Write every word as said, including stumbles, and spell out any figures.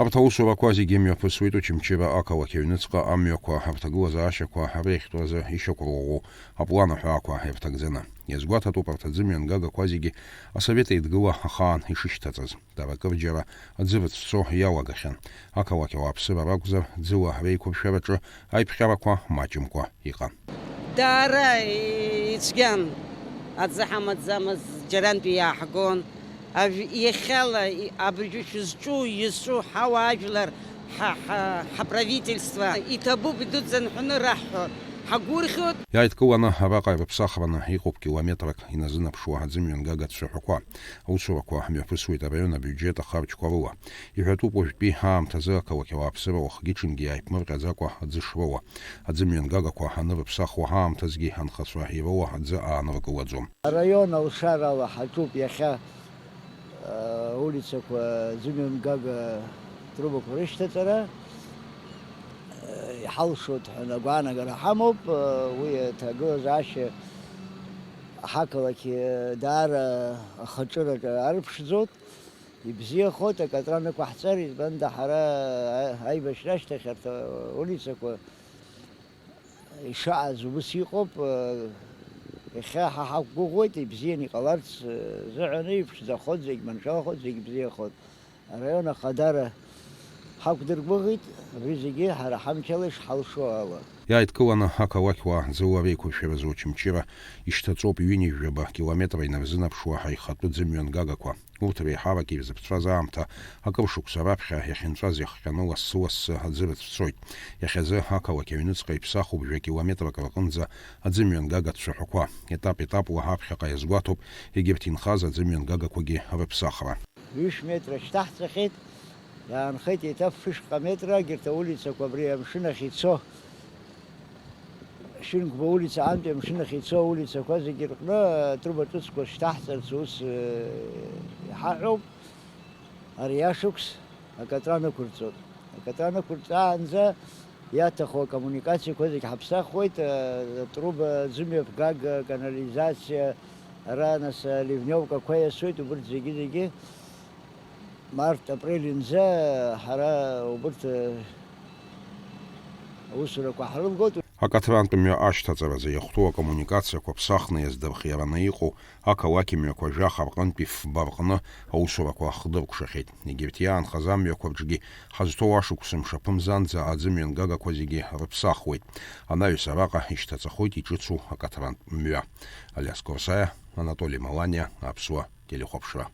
Арҭ аусурақәа зегьы мҩаԥысуеит Очамчыра ақалақь аҩныҵҟа амҩақәа, рҭагылазаашьақәа реихтәразы ишьақәырӷәӷәоу аплан аҳәаақәа ирҭагӡаны. Иазгәаҭатәуп арҭ аӡымҩангагақәа зегьы Асовет Еидгыла ахаан ишышьҭаҵаз. Дара акырџьара аӡы рыцәцо иалагахьан. Ақалақь ауааԥсыра ракәзар, ӡыла реиқәыршәараҿы аиԥҟьарақәа маҷымкәа иҟан. Даара ицәгьан, аӡы ҳамаӡамыз џьарантәи иааҳгон. Ажә-, иахьала и-, абыржәы шәызҿу, изҿу ҳауаажәлар, ҳа, ҳа, ҳаправительство иҭабуп, идуӡӡан ҳәаны раҳҳәо ҳагәырӷьоит. Иааидкыланы араҟа ирыԥсахраны иҟоуп километрак иназынаԥшуа аӡымҩангага цәаҳәақәа. Аусурақәа мҩаԥысуеит араион абиуџьет ахарџьқәа рыла. Иҳәатәуп уажәтәи аамҭазы ақалақь ауааԥсыра уахгьы-ҽынгьы иааиԥмырҟьаӡакәа аӡы шроуа. Аӡымҩангагақәа анырыԥсахуа аамҭазгьы анхацәа ироуа аӡы ааныркылаӡом. Араион алшарала ҳаҿуп иахьа, э, улицақәа аӡымҩангага трубақәа рышьҭаҵара. Э, иҳалшоит ҳәа агәаанагара ҳамоуп. Э, уи аҭагылазаашьа ҳақалақь, э, даара ахаҿыраҿы арыԥшӡоит. Ибзиахоит, акатран ықәаҳҵар, избанда ҳара, а-, аибашьра ашьҭахь арҭ аулицақәа ишааз убыс иҟоуп. Иахьа ҳа ҳақәгәыӷуеит, ибзианы иҟаларц азыҳәаны, иԥшӡахоит зегь, маншәалахоит, зегь бзиахоит. Араион ахадара ҳақәдыргәыӷит, абри зегьы ҳара ҳамчала ишҳалшо ала. Иааидкыланы ақалақьуаа ӡыла реиқәыршәаразы Очамчыра ишьҭаҵоуп ҩынҩажәаба километра инарзынаԥшуа аихатәы ӡымҩангагақәа. Урҭ реиҳарак ирзыԥҵәаз аамҭа акыр шықәса раԥхьа иахьынҵәаз иахҟьаны лассы-лассы аӡы рыцәцоит. Иахьазы ақалақь аҩныҵҟа иԥсахуп жәа километрак рҟынӡа аӡымҩангага цәаҳәақәа. Етап-етапла аԥхьаҟа иазгәаҭоуп егьырҭ инхаз аӡымҩангагақәагьы рыԥсахра. Ҩышә метра шьҭаҳҵахьеит, иаанхеит еиҭа фышҟа метра, егьырҭ аулицақәа абри амшын ахь ицо. Шьынқәба улица антәи амшын ахь ицо аулицақәа зегьы рҟны атруба ҿыцқәа шьҭаҳҵарц ус, э, иҳаҳәоуп. Ари ашықәс акатран ықәырҵоит. Акатран ықәырҵаанӡа иаҭаху акоммуникациақәа зегь ҳаԥсахуеит, э, атруба, аӡымҩаԥгага, аканализациа, ара, нас, аливневкақәа иасуеит, убырҭ зегьы-зегьы. Март, апрель нӡа ҳара убырҭ, э, аусурақәа ҳрылгоит. Акатрантә мҩа ашьҭаҵаразы иахәҭоу акоммуникациақәа ԥсахны иаздырхиараны иҟоу ақалақь мҩақәа жәаха рҟынтәи фба рҟны аусурақәа хдыркәшахьеит. Егьырҭ иаанхаз амҩақәа рҿгьы ҳазҭоу ашықәс мшаԥымзанӡа аӡымҩангагақәа зегьы рыԥсахуеит. Анаҩс араҟа ишьҭаҵахоит иҿыцу акатрантә мҩа. Алиас Корсаиа, Анатоли Маланиа, Аԥсуа телехәаԥшра.